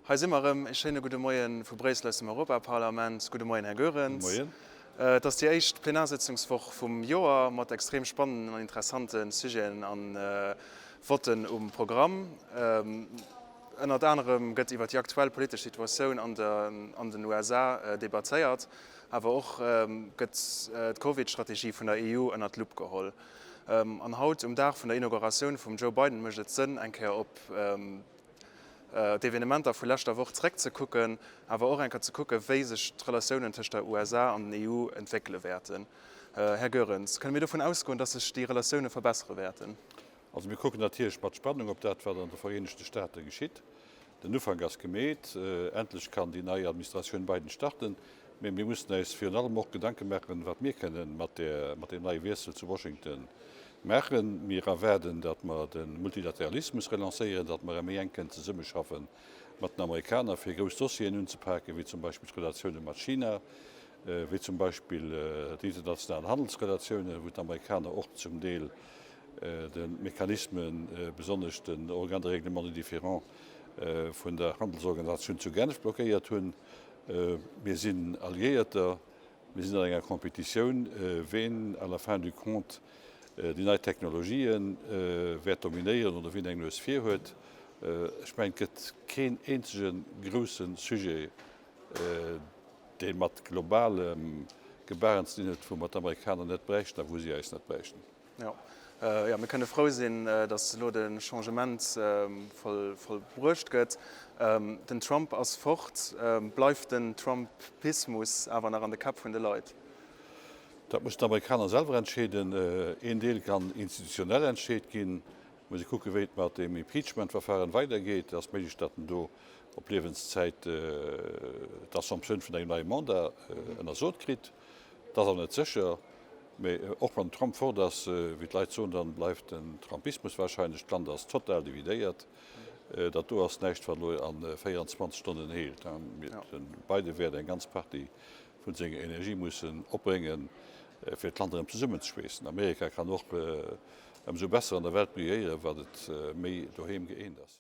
Hei si mer erëm. Ee schéine gudde Moien vu Bréissel aus dem Europaparlament. Gudde Moien, Här Goerens. Gudde Moien. Et ass déi éischt Plenarsëtzungswoch vum Joer mat extrem spannenden an interessante Sujeten an Votten um Programm. Ënnert anerem gëtt iwwer déi aktuell politesch Situatioun an den USA debattéiert, awer och gëtt d'Covid-Strategie vun der EU ënnert d'Lupp geholl. An haut um Dag vun der Inauguratioun vum Joe Biden mécht et Sënn, eng Kéier op d'Evenementer vu leschter Woch zeréckzekucken, awer och eng Kéier ze kucken, wéi sech d'Relatiounen tëscht der USA an den EU entwéckele wäerten. Här Goerens, kënne mir dovun ausgoen, datt sech déi Relatioune verbessere wäerten? Also mir kucken natierlech mat Spannung op dat, wat an de Vereenegte Staate geschitt. Den Ufank ass gemeet, endlech kann déi nei Administratioun Biden starten. Mee mir mussen eis virun allem och Gedanke maachen, wat mir kënnen mat deem neie Wiessel zu Washington maachen. Mir erwaarden, datt mer de Multilateralismus relancéieren, datt mer méi enk kënnen zesummeschaffe mat den Amerikaner, fir grouss Dossieren unzepaken, wéi zum Beispill d'Relatioune mat China, wéi zum Beispill déi international Handelsrelatiounen, wou d'Amerikaner och zum Deel de Mechanismen, besonnesch den Organe de règlement des différends vun der Handelsorganisatioun zu Genf blockéiert hunn. Mir sinn Alliéierter, mir sinn an enger Competitioun, ween à la fin du compte déi nei Technologië wäert dominéieren oder wien eng Nues vir huet. Ech mengen, et gëtt keen eenzege grousse Sujet, dee mat globalem Gebaren ze dinn huet, wou mer d'Amerikaner net bräichten a wou si eis net bräichten. Jo, jo, mir kënne frou sinn, datt elo de Changement vollbruecht gëtt. Den Trump ass fort. Bleift den Trumpismus awer nach an de Käpp vun de Leit? Dat mussen d'Amerikaner selwer entscheeden. Een Deel kann institutionell entscheet ginn. Muss ee kucken, wéi et mat deem Impeachment-Verfahren weidergeet. Et ass méiglech, datt en do op Liewenszäit d'Assomptioun vun engem neie Mandat ënnersot kritt. Dat ass awer net sécher. Mee och wann den Trump fort ass, wéi d'Leit soen, dann bleift den Trumpismus wahrscheinlech. D'Land ass total dividéiert. Dat do ass näischt wat elo a 24 Stonnen heelt. De Biden wäert eng ganz Partie vun senger Energie mussen opbréngen, fir d'Land erëm zesummenzeschweessen. Amerika kann och ëmsou besser an der Welt brilléieren, wat et méi doheem gëeent ass.